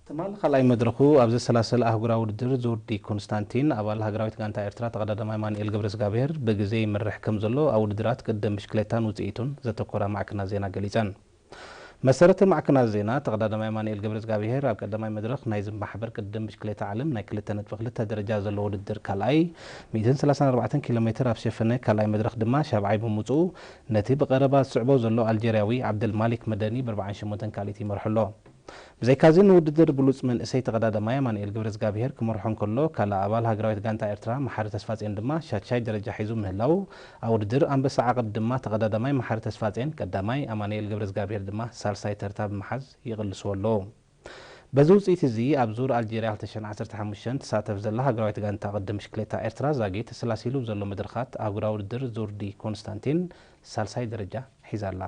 ትማል ካልኣይ መድረኹ ኣብ ዘሰላሰለ ኣህጉራዊ ውድድር ዙር ዲ ኮንስታንቲን ኣባል ሃገራዊት ጋንታ ኤርትራ ተቐዳዳማይ ኣማኑኤል ገብረዝጋብሄር ብግዜ ይመርሕ ከም ዘሎ ኣብ ውድድራት ቅድድም ብሽክሌታን ውጽኢቱን ዘተኮራ ማዕከናት ዜና ገሊጸን። መሰረተ ማዕከናት ዜና፣ ተቐዳዳማይ ኣማኑኤል ገብረዝጋብሄር ኣብ ቀዳማይ መድረኽ ናይዚ ማሕበር ቅድድም ብሽክሌታ ዓለም ናይ ክልተ ነጥቢ ክልተ ደረጃ ዘለዎ ውድድር ካልኣይ፣ ሚእትን ሰላሳን ኣርባዕተን ኪሎ ሜትር ኣብ ሸፈነ ካልኣይ መድረኽ ድማ ሻብዓይ ብምውጽኡ፣ ነቲ ብቐረባ ዝስዕቦ ዘሎ ኣልጀርያዊ ዓብደል ማሊክ መደኒ ብ ኣርባዓን ሸሞንተን ካልኢት ይመርሖ ኣሎ። ብዘይካዚ ንውድድር ብሉጽ መንእሰይ ተቐዳዳማይ ኣማኑኤል ገብረዝጋብሄር ክመርሖ እንከሎ፣ ካልእ ኣባል ሃገራዊት ጋንታ ኤርትራ መሓሪ ተስፋጼን ድማ ሻድሻይ ደረጃ ሒዙ ምህላው፣ ኣብ ውድድር ኣንበሳ ዓቐብ ድማ ተቐዳዳማይ መሓሪ ተስፋጼን ቀዳማይ፣ ኣማኑኤል ገብረዝጋብሄር ድማ ሳልሳይ ተርታ ብምሓዝ ይቕልስዎ ኣለዉ። በዚ ውጽኢት እዚ ኣብ ዙር ኣልጀርያ ክልተ ሽሕን ዓሰርተ ሓሙሽተን ትሳተፍ ዘላ ሃገራዊት ጋንታ ቅድድም ብሽክሌታ ኤርትራ ዛጊት ተሰላሲሉ ዘሎ መድረኻት ኣህጉራዊ ውድድር ዙር ዲ ኮንስታንቲን ሳልሳይ ደረጃ ሒዛ ኣላ።